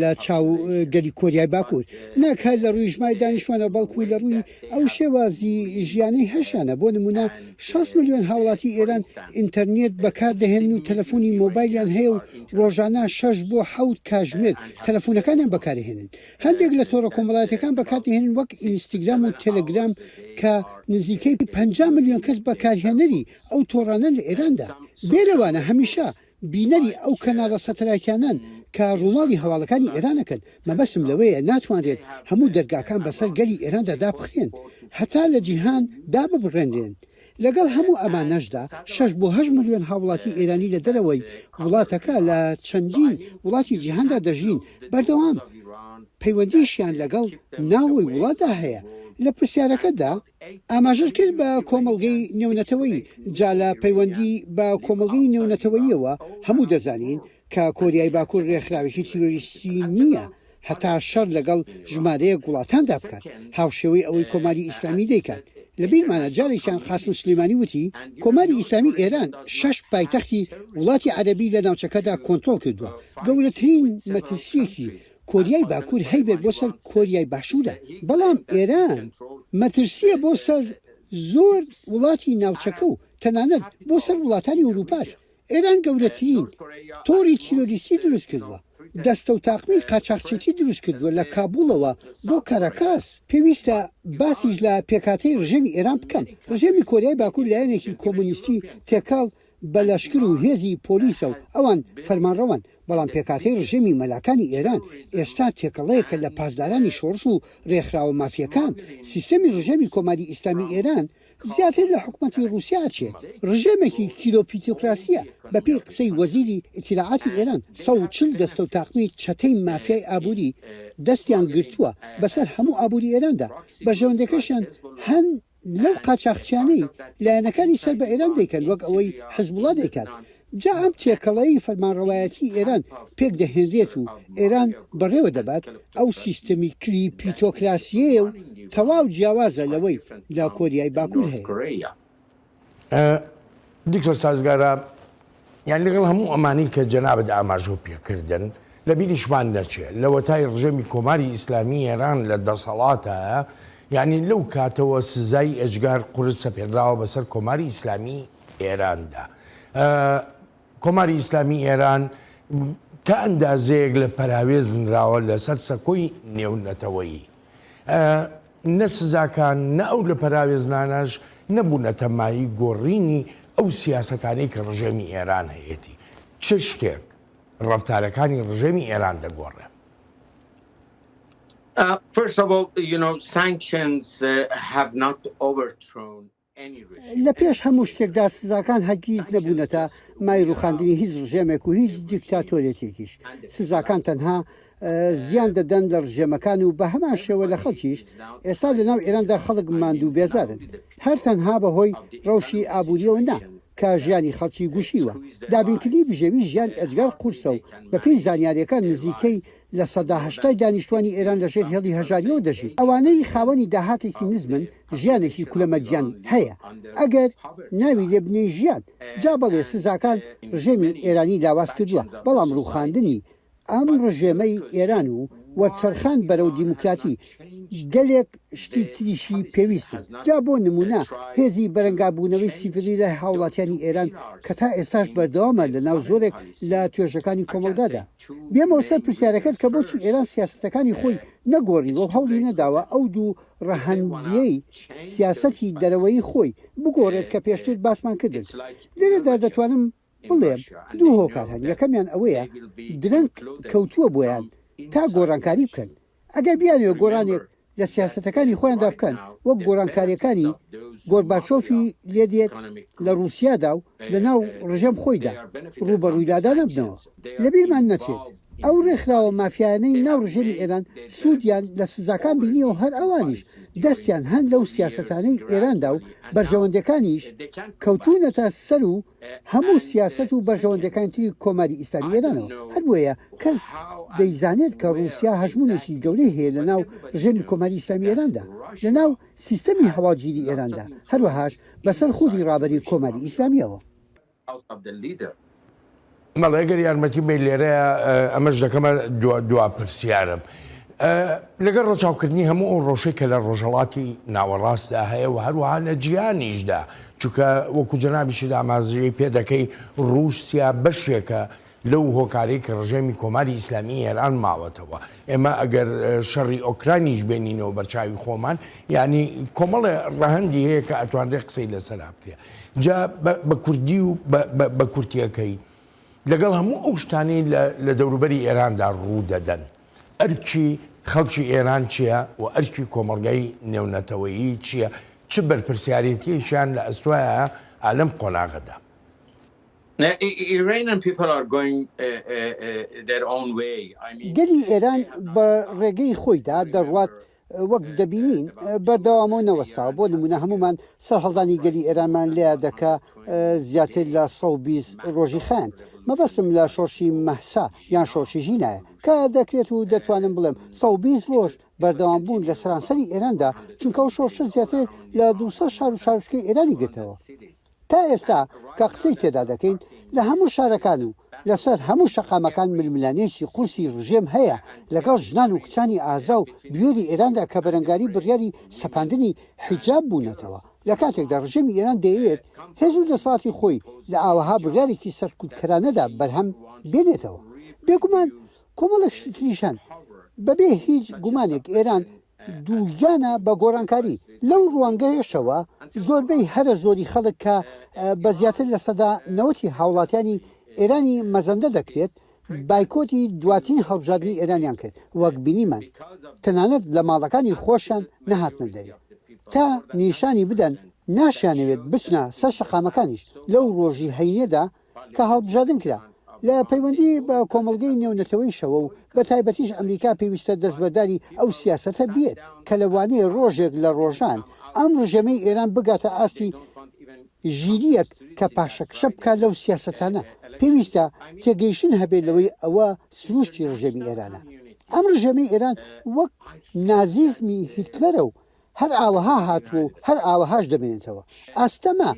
لە چاو گەلی کۆریای باکوور نەک هەر لە ڕووی ژمای دانیشتوانە بەڵکو لە ڕووی ئەو شێوازی ژیانەی هەشیانە بۆ نمونە 60 ملیۆن هاوڵاتی ئێران ئینتەرنێت بەکار دەهێنن و تەلەفۆنی مۆبایلیان هەیە و ڕۆژانە 6 بۆ حەوت کاژمێر تەلەفۆنەکانیان بەکارهێنن هەندێک لە تۆڕە کۆمەڵایەتیەکان بەکاردەهێنن وەک ئینستگرام و تێلێگرام کە نزیکەی 50 ملیۆن کەس بەکارهێنەری ئەو تۆڕانەن لە ئێراندا. بێ لەوانە هەمیشە بینەری ئەو کەناڵە سەتەلایتیانەن کە ڕووماڵی هەواڵەکانی ئێران ئەکەن. مەبەستم لەوەیە ناتوانرێت هەموو دەرگاکان بەسەر گەلی ئێراندا دابخرێن هەتا لە جیهان داببڕێنرێن. لەگەڵ هەموو ئەمانەشدا شەش بۆ هەشت ملیۆن هاوڵاتی ئێرانی لە دەرەوەی وڵاتەکە لە چەندین وڵاتی جیهاندا دەژین، بەردەوام پەیوەندیشیان لەگەڵ ناوەوەی وڵاتدا هەیە. لە پرسیارەکەتدا ئاماژەت کرد بە کۆمەڵگەی نێونەتەوەیی، جا لە پەیوەندی بە کۆمەڵگەی نێونەتەوەییەوە هەموو دەزانین کە کۆریای باکوور رێکخراوێکی تیرۆریستی نییە هەتا شەڕ لەگەڵ ژمارەیەک وڵاتاندا بکات، هاوشێوەی ئەوەی کۆماری ئیسلامی دەیکات. لەبیرمانە جارێکیان قاسم سولەیمانی وتی، کۆماری ئیسلامی ئێران شەش پایتەختی وڵاتی عەرەبی لە ناوچەکەدا کۆنترۆڵ کردووە، گەورەترین مەترسییەکی کۆریای باکوور هەیبێت بۆ سەر کۆریای باشوورە، بەڵام ئێران مەترسییە بۆ سەر زۆر وڵاتی ناوچەکە و تەنانەت بۆ سەر وڵاتانی ئەوروپاش. ئێران گەورەترین تۆڕی تیرۆریستی دروست کردووە، دەستە و تاقمی قاچاخچێتی دروست کردووە لە کابوڵەوە بۆ کاراکاس. پێویستە باسیش لە پێکهاتەی ڕژێمی ئێران بکەم. ڕژێمی کۆریای باکوور لایەنێکی کۆمۆنیستی تێکەڵ بە لەشکر و هێزی پۆلیسە و ئەوان فەرمانڕەوان، بەڵام پێکهاتەی ڕژێمی مەلاکانی ئێران ئێستا تێکەڵەیەکە لە پاسدارانی شۆڕش و ڕێکخراوە مافییەکان. سیستەمی ڕژێمی کۆماری ئیسلامی ئێران زیاتر لە حکومەتی ڕووسیا ئەچێت، ڕژێمێکی کیلۆپیتۆکراسییە، بەپێی قسەی وەزیری ئیتیلاعاتی ئێران 140 دەستە و تاقمی چەتەی مافیای ئابووری دەستیان گرتووە بەسەر هەموو ئابووری ئێراندا، بەرژەوەندیەکەشیان هەن لەو قاچاخچیانەی لایەنەکانی سەر بە ئێران دەیکەن وەک ئەوەی حزبوڵا دەیکات، جا ئەم تێکەڵەی فەرمانڕەوایەتی ئێران پێکدەهێنرێت و ئێران بەڕێوە دەبات، ئەو سیستەمی کلیپیتۆکراسییەیە و تەواو جیاوازە لەوەی لە کۆریای باکوور هەیە. دکتۆر سازگارا یان لەگەڵ هەموو ئەمانەی کە جەنابت ئاماژەو پێکردن لە بیریشمان نەچێ لەوەتای ڕژێمی کۆماری ئیسلامی ئێران لە دەسەڵاتایە یانی لەو کاتەوە سزای ئێجگار قورس سەپێنراوە بەسەر کۆماری ئیسلامی ئێراندا کۆماری ئیسلامی ئێران تا ئەندازەیەک لە پەراوێز نراوە لەسەر سەکۆی نێونەتەوەیی. نە سزاکان نە ئەو لە پەراوێزنانەش نەبوونەتە مایەی گۆڕینی ئەو سیاسەتانەی کە ڕژێمی ئێران هەیەتی. چ شتێک ڕەفتارەکانی ڕژێمی ئێران دەگۆڕێ؟ First of all, you know, sanctions have not overthrown لە پێش هەموو شتێکدا سزاکان هەرگیز نەبوونەتە مای ڕووخاندنی هیچ ڕژێمێک و هیچ دیکتاتۆرێتێکیش. سزاکان تەنها زیان دەدەن لە ڕژێمەکان و بە هەمان شێوە لە خەڵکیش، ئێستا لە ناو ئێراندا خەڵک ماندوو و بێزارن هەر تەنها بە هۆی ڕەوشی ئابوورییەوە نا کە ژیانی خەڵکی گوشیوە. دابینکردنی بژێوی ژیان ئێجگار قورسە و بەپێی زانیارییەکان نزیکەی لە سەدا 80ی دانیشتوانی ئێران لەژێر هێڵی هەژارییەوە دەژین. ئەوانەی خاوەنی داهاتێکی نزمن ژیانێکی کولەمەرگیان هەیە ئەگەر ناوی لێ بنێین ژیان. جا بەڵێ سزاکان ڕژێمی ئێرانی لاواز کردووە، بەڵام ڕووخاندنی ئەم ڕژێمەی ئێران و وەرچەرخان بەرەو دیموکراتی گەلێک شتی تریشی پێویستن. جا بۆ نموونە هێزی بەرەنگاربوونەوەی سیڤیلی لای هاوڵاتیانی ئێران کە تا ئێستاش بەردەوامە لەناو زۆرێک لە توێژەکانی کۆمەڵگادا. بێمەوە سەر پرسیارەکەت کە بۆچی ئێران سیاسەتەکانی خۆی نەگۆڕیوە و هەوڵی نەداوە ئەو دوو ڕەهەندییەی سیاسەتی دەرەوەیی خۆی بگۆڕێت کە پێشتر باسمان کردن. لێرەدا دەتوانم بڵێم دوو هۆکار هەن، یەکەمیان ئەوەیە درەنگ کەوتووە بۆیان تا گۆڕانکاری بکەن، ئەگەر بیانەوێت گۆڕانێک لە سیاسەتەکانی خۆیاندا بکەن وەک گۆڕانکارییەکانی گۆرباچۆفی لێدێت لە ڕووسیادا و لە ناو ڕژێم خۆیدا ڕووبەڕووی لادان ئەبنەوە. لەبیرمان نەچێت ئەو ڕێکخراوە مافیایانەی ناو ڕژێمی ئێران سوودیان لە سزاکان بینیوە و هەر ئەوانیش دەستیان هەن لەو سیاسەتانەی ئێراندا و بەرژەوەندیەکانیش کەوتوونەتە سەروو هەموو سیاسەت و بەرژەوەندیەکانی تری کۆماری ئیسلامی ئێرانەوە. هەر بۆیە کەس دەیزانێت کە ڕووسیا هەژموونێکی گەورەی هەیە لە ناو ڕژێمی کۆماری ئیسلامی ئێراندا، لە ناو سیستەمی هەواڵگیری ئێراندا، هەروەهاش بەسەر خودی ڕابەری کۆماری ئیسلامییەوە. بەڵێ گەر یارمەتیم بەی لێرەیە ئەمەش دەکەمە دوا پرسیارم. لەگەڵ ڕەچاوکردنی هەموو ئەو ڕۆژەی کە لە ڕۆژهەڵاتی ناوەڕاستدا هەیە و هەروەها لە جیهانیشدا چونکە وەکو جەنابیشت ئاماژەی پێ دەکەی ڕووسیا بەشێکە لەو هۆکارەی کە ڕژێمی کۆماری ئیسلامی ئێران ماوەتەوە ئێمە ئەگەر شەڕی ئۆکرانیش بێنینەوە بەرچاوی خۆمان یعنی کۆمەڵێ ڕەهەندی هەیە کە ئەتوانرێت قسەی لەسەرا بکرێ جا بە کوردی و بە کورتیەکەی لەگەڵ هەموو ئەو شتانەی لە دەوروبەری ئێراندا ڕوو دەدەن ئەرکی خەڵکی ئێران چییە و ئەرکی کۆمەڵگای نێونەتەوەیی چییە چ بەرپرسیارێتیەکیان لە ئەستۆیە ئالەم قۆناغەدا؟ گەلی ئێران بە ڕێگەی خۆیدا دەڕوات وەک دەبینین بەردەوامە و نەوەستاوە، بۆ نموونە هەموومان سەرهەڵدانی گەلی ئێرانمان لەیادە کە زیاتر لە 120 ڕۆژی خایاند، مەبەستم لە شۆڕشی مەهسا یان شۆڕشی ژینایە کە دەکرێت و دەتوانم بڵێم 120 ڕۆژ بەردەوام بوون لە سەرانسەری ئێراندا، چونکە ئەو شۆڕشە زیاتر لە 200 شار و شارۆچکەی ئێرانی گرتەوە. تا ئێستا کە قسەی تێدا دەکەین لە هەموو شارەکان و لەسەر هەموو شەقامەکان ململانێیەکی قورسی ڕژێم هەیە لەگەڵ ژنان و کچانی ئازا و بوێری ئێراندا کە بەرەنگاری بڕیاری سەپاندنی حیجاب بوونەتەوە لە کاتێکدا ڕژێمی ئێران دەیەوێت هێز و دەسەڵاتی خۆی لە ئاوەها بڕیارێکی سەرکوتکەرانەدا بەرهەم بێنێتەوە. بێگومان کۆمەڵێک شتی تریش هەن. بەبێ هیچ گومانێک ئێران دووگیانە بە گۆڕانکاری. لەو ڕوانگەیەشەوە زۆربەی هەرە زۆری خەڵک کە بە زیاتر 90% ی هاوڵاتیانی ئێرانی مەزەندە دەکرێت، بایکۆتی دواترین هەڵبژاردنی ئێرانیان کرد، وەک بینیمان تەنانەت لە ماڵەکانی خۆشیان نەهاتنە دەرێ تا نیشانی بدەن ناشیانەوێت بچنە سەر شەقامەکانیش لەو ڕۆژی هەینیەدا کە هەڵبژاردن کرا. لە پەیوەندی بە کۆمەڵگەی نێونەتەوەیشەوە و بە تایبەتیش ئەمریکا پێویستە دەستبەرداری ئەو سیاسەتە بێت کە لەوانەیە ڕۆژێک لە ڕۆژان ئەم ڕژێمەی ئێران بگاتە ئاستی ژیرییەک کە پاشەکشە بکات لەو سیاسەتانە. پێویستە تێگەیشتن هەبێت لەوەی ئەوە سروشتی ڕژێمی ئێرانە. ئەم ڕژێمەی ئێران وەک نازیزمی هیتلەرە و. هەر ئاوەها هاتووە و هەر ئاوەهاش دەمێنێتەوە. ئاستەمە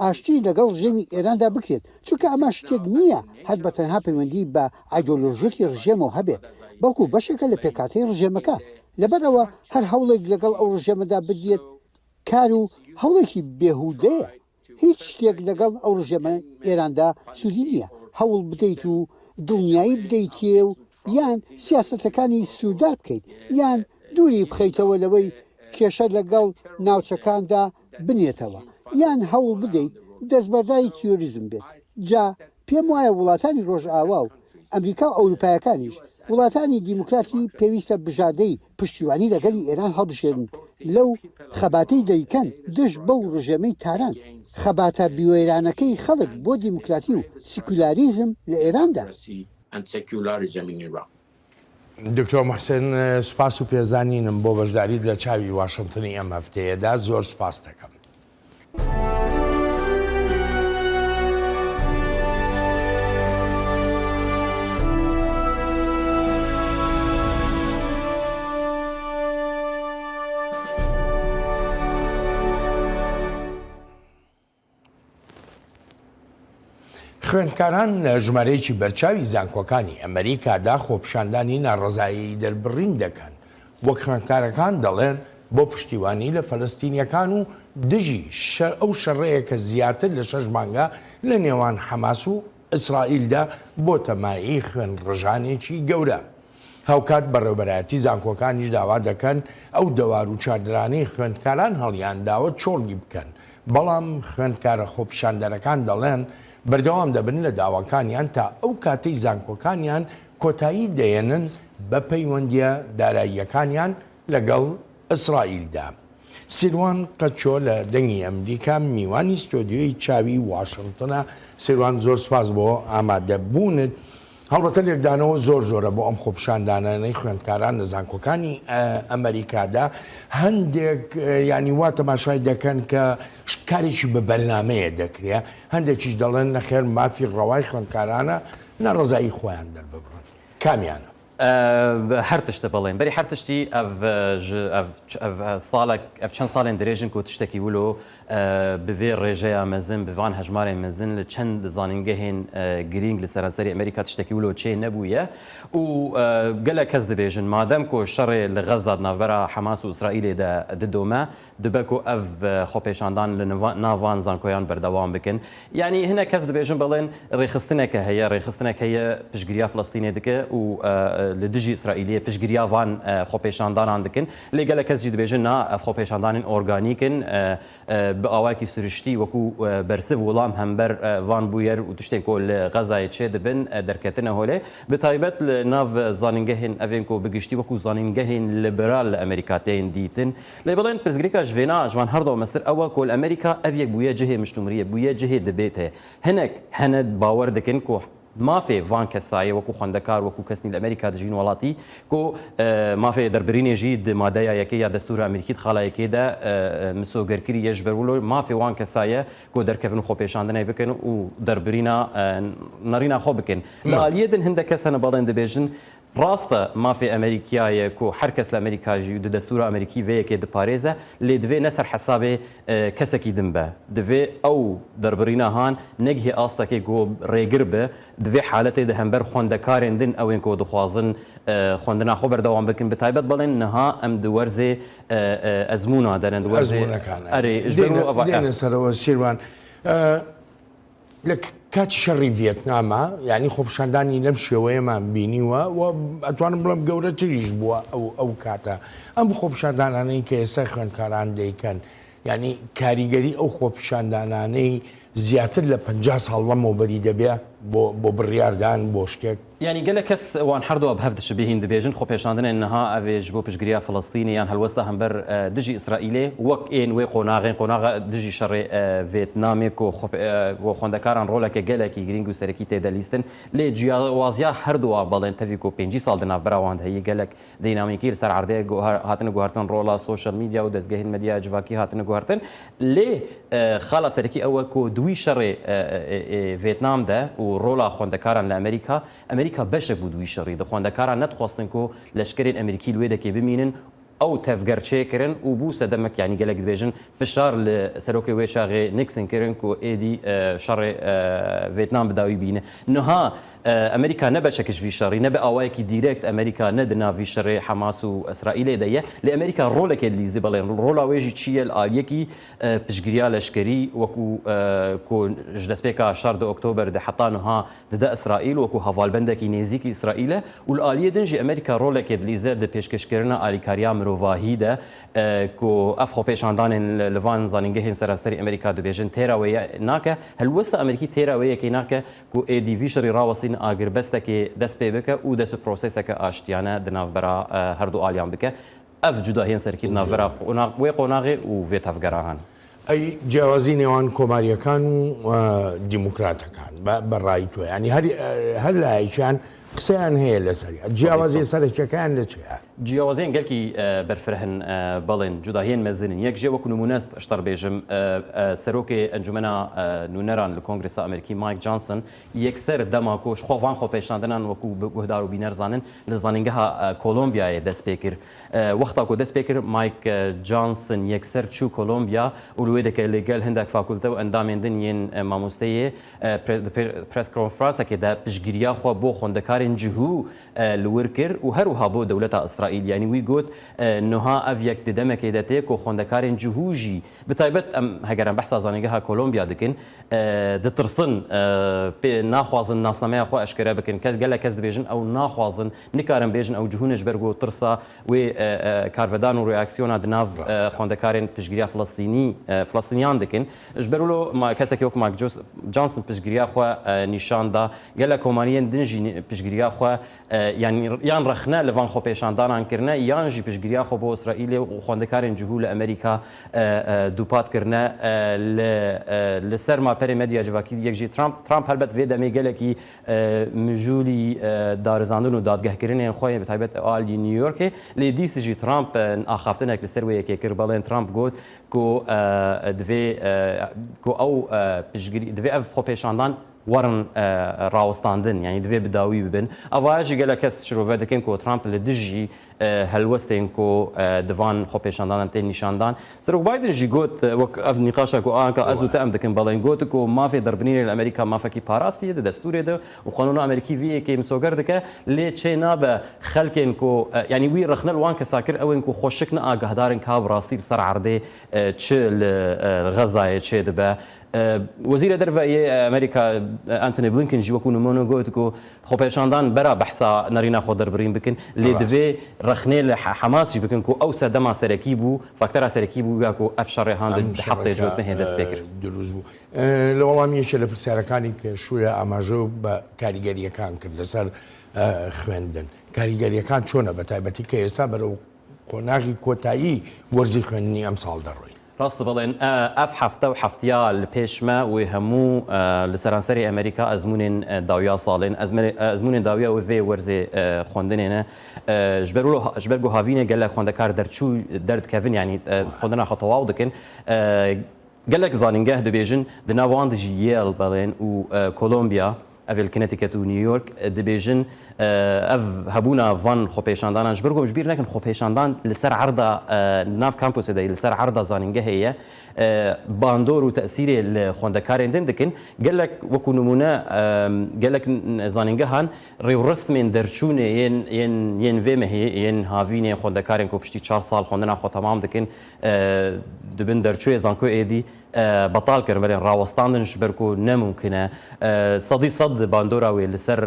ئاشتی لەگەڵ ڕژێمی ئێراندا بکرێت، چونکە ئەمە شتێک نییە هەر بە تەنها پەیوەندی بە ئایدۆلۆژیەتی ڕژێمەوە هەبێت، بەڵکو بەشێکە لە پێکهاتەی ڕژێمەکە. لەبەر ئەوە هەر هەوڵێک لەگەڵ ئەو ڕژێمەدا بدرێت کار و هەوڵێکی بێهودەیە. هیچ شتێک لەگەڵ ئەو ڕژێمە ئێراندا سوودی نییە، هەوڵ بدەیت و دڵنیایی بدەیتێ و یان سیاسەتەکانی سنووردار بکەیت یان دووری بخەیتەوە لەوەی کێشە لەگەڵ ناوچەکاندا بنێتەوە یان هەوڵ بدەیت دەستبەرداری تیرۆریزم بێت جا پێم وایە وڵاتانی ڕۆژئاوا و ئەمریکا و ئەوروپایەکانیش وڵاتانی دیموکراتی پێویستە بژاردەی پشتیوانی لە گەلی ئێران هەڵبژێرن لەو خەباتەی دەیکەن دژ بەو ڕژێمەی تاران، خەباتە بوێرانەکەی خەڵک بۆ دیموکراتی و سیکولاریزم لە ئێراندا. دکتۆر موحسن سوپاس و پێزانینم بۆ بەشداریت لە چاوی واشنتنی ئەم هەفتەیەدا زۆر سوپاست دەکەم. خوێندکاران لە ژمارەیەکی بەرچاوی زانکۆکانی ئەمریکادا خۆپیشاندانی ناڕەزایی دەربڕین دەکەن، وەک خوێندکارەکان دەڵێن بۆ پشتیوانی لە فەلەستینیەکان و دژی ئەو شەڕەیە کە زیاتر لە شەش مانگە لە نێوان حەماس و ئیسرائیلدا بۆتە مایەی خوێنڕژانێکی گەورە. هاوکات بەڕێوبەرایەتی زانکۆکانیش داوا دەکەن ئەو دەوار و چادرانەی خوێندکاران هەڵیانداوە چۆڵی بکەن، بەڵام خوێندکارە خۆپیشاندەرەکان دەڵێن بەردەوام دەبن لە داواکانیان تا ئەو کاتەی زانکۆکانیان کۆتایی دەیەنن بە پەیوەندییە داراییەکانیان لەگەڵ ئیسرائیلدا. سیروان قەچۆ لە دەنگی ئەمریکا میوانی ستۆدیۆی چاوی واشنتنە. سیروان زۆر سوپاس بۆ ئامادەبوونت. هەڵبەتە لێکدانەوە زۆر زۆرە بۆ ئەم خۆپیشاندانانەی خوێندکاران لە زانکۆکانی ئەمریکادا. هەندێک یانی وا تەماشای دەکەن کە کارێکی بە بەرنامەیە دەکرێ، هەندێکیش دەڵێن نەخێر مافی ڕەوای خوێندکارانە ناڕەزایی خۆیان دەرببڕن. کامیانە؟ هەر تشتە بەڵێن بەری هەر تشتی ئەڤ ژ ئەڤ ئەڤ ساڵەک ئەڤ چەند ساڵێن درێژن کو تشتەکی ولۆ bi vê rêjeya mezin bi van hejmarên mezin li çend zanîngehên girîng li seranserê Amerîka tiştekî wilo çê nebûye û gelek kes dibêjin madem ku şerê li Xezza di navbera Hemas û Îsraîlê de didome Dibe ku ev xwepêşandan li nav van zankoyan berdewam bikin. Yanî hinek kes dibêjin belên rêxistineke heye, rêxistinek heye piştgiriya Filistînê dike û li dijî Îsraîliyê piştgiriya van xwepêşandanan dikin. Lê gelek kes jî dibêjin na ev xwepêşandanên organîk in, bi awayekî siruştî wekû bersiv wilam hember van bûyer û tiştên ku li Xezayê çêdibin derketine holê. Bi taybet li nav zanîngehên evên ku bi giştî wekû zanîngehên liberal li Amerîka tên dîtin, Lê bilên pirsgirêka ji vêna ji van her du meztir ew e ku li Amerîka ev yek bûye cihê miştûmiriyê, bûye cihê dibêtê. Hinek hene bawer dikin ku mafê van kesayê wekû xwendekar, wekû kesnî li Amerîka dijîn welatî ku mafê derbirînê jî di madeya yekê ya destûra Amerîkî di xala yekê de misogerkirî ye ji ber wilo mafê wan kesaye ku derkevin û xwepêşandinê bikin û derbirîna nerîna xwe bikin. Li aliyê din hindek kes hene balên dibêjin Rast e, mafê Amerîkiya ye ku her kes li Amerîka jî û di destûra Amerîkî vê yekê diparêze, lê divê ne ser hesabê kesekî din be. Divê ew derbirîna han negihê astekê ku rêgir be di vê haletê di hember xwendekarên din ew ên ku dixwazin xwendina xwe berdewam bikin. Bi taybet belên niha em di werzê ezmûna de ne, di werzê Ezmûnekan e. Erê, ji ber Dêne û eva dêne serewez Şêrwan. لە کاتی شەڕی ڤێتناما یانی خۆپیشاندانی لەم شێوەیەمان بینیوە و ئەتوانم بڵێم گەورەتریش بووە ئەو ئەو کاتە ئەم خۆپیشاندانانەی کە ئێستا خوێندکاران دەیکەن یانی کاریگەری ئەو خۆپیشاندانانەی زیاتر لە 50 ساڵ لەمەوبەری دەبێ بۆ بۆ بڕیاردان بۆ شتێک یانی گەلەک کەس وان هەردوو بهەڤ دشبیهین دبێژن خۆپێشاندنێن نها ئەڤێ ژ بۆ پشتگریا فلستینێ یان هەلوەستا هەمبەر دژی ئیسرائیلێ وەک ئێن وێ قۆناغێن قۆناغە دژی شەڕێ ڤێتنامێ کو کو خوەندەکاران ڕۆلەکێ گەلەکی گرینگ و سەرەکی تێدە لیستن لێ جیاوازیا هەردووا بەڵێن تەڤی کو پێنجی ساڵ دە ناڤبەرا وان هەیی گەلەک دینامیکی لە سەر عەردێ هاتنە گوهەرتن ڕۆڵا سۆشیال میدیا و دەزگەهێن مەدیای جڤاکی هاتنە گوهەرتن لێ خاڵا سەرەکی ئەوە کو دوی شەڕێ ڤێتنام دە و ڕۆڵا خوەندەکاران لە ئەمریکا ئەمریکا بەشەک بوو دوی شەڕی دە خوەندەکاران نەدخواستن کو لەشکرێن ئەمریکی لوێ دەکێ بمینن. ئەو تەڤگەر چێ کرن و بوو سەدەمەک یانی گەلەک دبێژن فشار ل سەرۆکێ وێ چاغێ نیکسن کرن کو ئێدی شەڕێ ڤێتنام بداوی بینە. نها ئەمریکا نە بەشەکش ڤی شەڕی نە بە ئاوایەکی دیرێکت ئەمریکا نە دنا ڤی شەڕێ حەماس و ئسرائیلێ دە یە لێ ئەمریکا ڕۆلەکێ دلیزێ بەڵێن ڕۆلا وێ ژی چییە ل ئالیەکی پشتگریا لەشکەری وەکو کو ژ دەسپێکا شەڕ دە ئۆکتۆبەر دە حەتا نها ددە ئیسرائیل وەکو هەڤالبەندەکی نێزیکی ئیسرائیلە و لە ئالیێ دن ژی ئەمریکا ڕۆلێکێ دلیزە دە پێشکەشکردنا ئالیکاریا مرۆڤاهی دە کو ئەف خۆپێشاندانێن لە ڤان زانینگەهێن سەرانسەری ئەمریکا دبێژن تێرا وێ ناکە هەلوەستە ئەمریکی تێرا وێ یەکێ ناکە کو ئێدی ڤی شەڕی ڕاوەستین ئاگربەستەکێ دەست پێ بکە و دەست بە پرۆسێسەکە ئاشتیانە دە ناڤبەرا هەردوو ئالیان بکە ئەڤ جوداهیێن سەرەکی دە ناڤبەرا وێ قۆناغێ و ڤێ تەڤگەرا هەن. ئەی جیاوازی نێوان کۆمارییەکان و دیموکراتەکان بە ڕای تۆ یانی هەر هەر لایەکیان قسەیان هەیە لەسەری جیاوازیە سەرەکیەکان لە چیە؟ جیاوازیێن گەلکی بەرفرەهن بەڵێن جوداهیێن مەزنن یەک ژێ وەکو نموونە شتەڕ بێژم سەرۆکێ ئەنجومەنا نوونەران لە کۆنگرێسا ئەمریکی مایک جانسن یەکسەر دەما کو ژ خۆ ڤان خۆپێشاندنان وەکو گوهدار و بینەر زانن لە زانینگەها کۆلۆمبیایێ دەس پێ کر. وەختا کو دەس پێ کر مایک جانسن یەکسەر چوو کۆلۆمبیا و li wê deke li gel hindek fakulte û endamên din yên mamosteyê di press konferansekê de piştgiriya xwe bo xwendekarên cihû li wir kir û her wiha bo dewleta Îsraîl. Yanî wî got nuha ev yek di demekê de tê ku xwendekarên cihû jî bi taybet em heger em behsa zanîngeha Kolombiya dikin ditirsin pê naxwazin nasnameya xwe eşkere bikin. Kes gelek kes dibêjin ew naxwazin nikarin bêjin ew cihû ne ji ber ku tirsa wê karvedan û reaksiyona di nav xwendekarên piştgiriya Filistînî Filistîniyan dikin. Ji ber wilo kesekî wek Mike Johnson piştgiriya xwe nîşan da. Gelek komariyên din jî piştgiriya xwe Yan yan rexne li van xwepêşandanan kirine yan jî piştgiriya xwe bo Îsraîlê û xwendekarên cihû li Amerîka dûpat kirine. Li li ser malperê medya civakî yek jî Trump Trump helbet vê demê gelekî mijûlî darizandin û dadgehkirinên xwe yên bi taybet a li New Yorkê lê dîs jî Trump axaftinek li ser wê yekê kir belên Trump got ku divê ku ew piştgirî divê ev xwepêşandan werin rawestandin yanî divê bi dawî bibin. Evaya jî gelek kes şirove dikin ku Trump li dijî helwestên ku di van xwepêşandanan tên nîşandan. Serok Biden jî got wek ev nîqaşa ku anka ez û te em dikin belên got ku mafê derbinînê li Amerîka mafekî parastî ye di destûrê de û qanûna Amerîkî vî yekê misoger dike lê çê nabe xelkên ku yanî wî rexne li wan kesa kir ewên ku xweşik ne agahdar in ka bi rastî li ser erdê çi li Xezayê çêdibe Wezîrê Derve yê Amerîka Antony Blinken jî wekû nimûne got ku xwepêşandan bera behsa nerîna xwe derbirîn bikin lê divê rexnê li Hemas jî bikin ku ew sedema serekî bû, faktera serekî bû ya ku ev şerê han di hefteyê cotmehê dest pê kir. Dirûst bû. Li welam yekê li pirsyarەکانی پێشوویە ئاماژە بە کاریگەرییەکان کرد لەسەر خوێندن. کاریگەرییەکان چۆنە بەتایبەتی کە ئێستا بەرەو قۆناغی کۆتایی وەرزی خوێندنی ئەمساڵ دەڕۆین؟ ڕاستە بەڵێن ئەڤ هەفتە و هەفتیا li pêş me wê hemû li seranserê Amerîka ezmûnên dawiya salên ezmûnên dawiya wê vê werzê xwendinê ne. Ji ber wilo ji ber ku havînê gelek xwendekar derçû derdikevin yanî xwendina xwe tewaw dikin. Gelek zanîngeh dibêjin di nav wan de jî Yale belên û Columbia ev ê li Connecticut û New York dibêjin ev hebûna van xwepêşandanan ji ber ku em ji bîr nekin xwepêşandan li ser erda di nav kampusê de ye li ser erda zanîngehê ye bandor û tesîrê li xwendekarên din dikin. Gelek wekû nimûne gelek zanîngehan rêwresmên derçûnê yên yên yên vê mehê yên havînê xwendekarên ku piştî çar sal xwendina xwe temam dikin Dibin derçûyê zanko êdî betal kirin belê rawestandin ji ber ku ne mumkin e. Sedî sed bandora wê li ser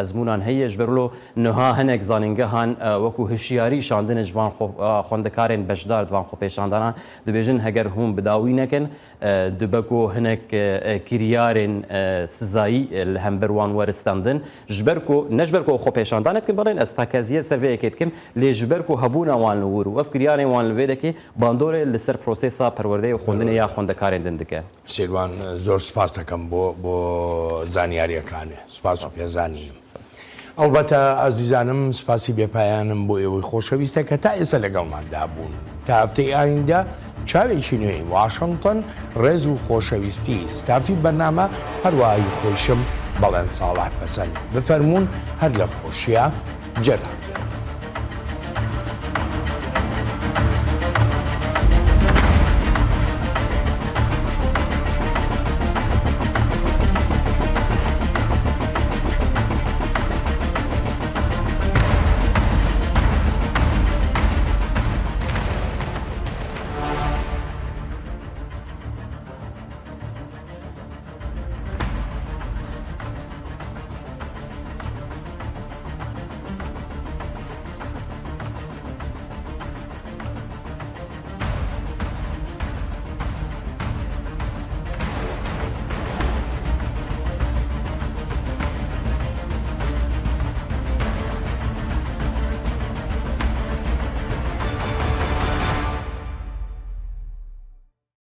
ezmûnan heye ji ber wilo niha hinek zanîngehan wekû hişyarî şandine ji van xwendekarên beşdar di van xwepêşandanan dibêjin heger hûn bi dawî nekin Dibe ku hinek kiryarên sizayî li hember wan were stendin. Ji ber ku ne ji ber ku ew xwepêşandanê dikin belên ez tekeziyê ser vê yekê dikim lê ji ber ku hebûna wan li wir û ev kiryarên wan li vê dekê bandorê li ser prosesa perwerdeyê û xwendinê ya xwendekarên din dike. Sêrwan zor spas dekem bo bo zanyariyەکانێ سپاس و پێزانینم. ئەڵبەتە ئازیزانم سپاسی بێ پایانم بۆ ئێوەی خۆشەویستە کە تا ئێستا لەگەڵماندا بوون. تا هەفتەی ئایندە چاوێکی نوێی واشنتن، ڕێز و خۆشەویستی ستافی بەرنامە هەروەها هی خۆیشم بەڵێن ساڵح پەسەند بفەرموون هەر لە خۆشیا جێتان.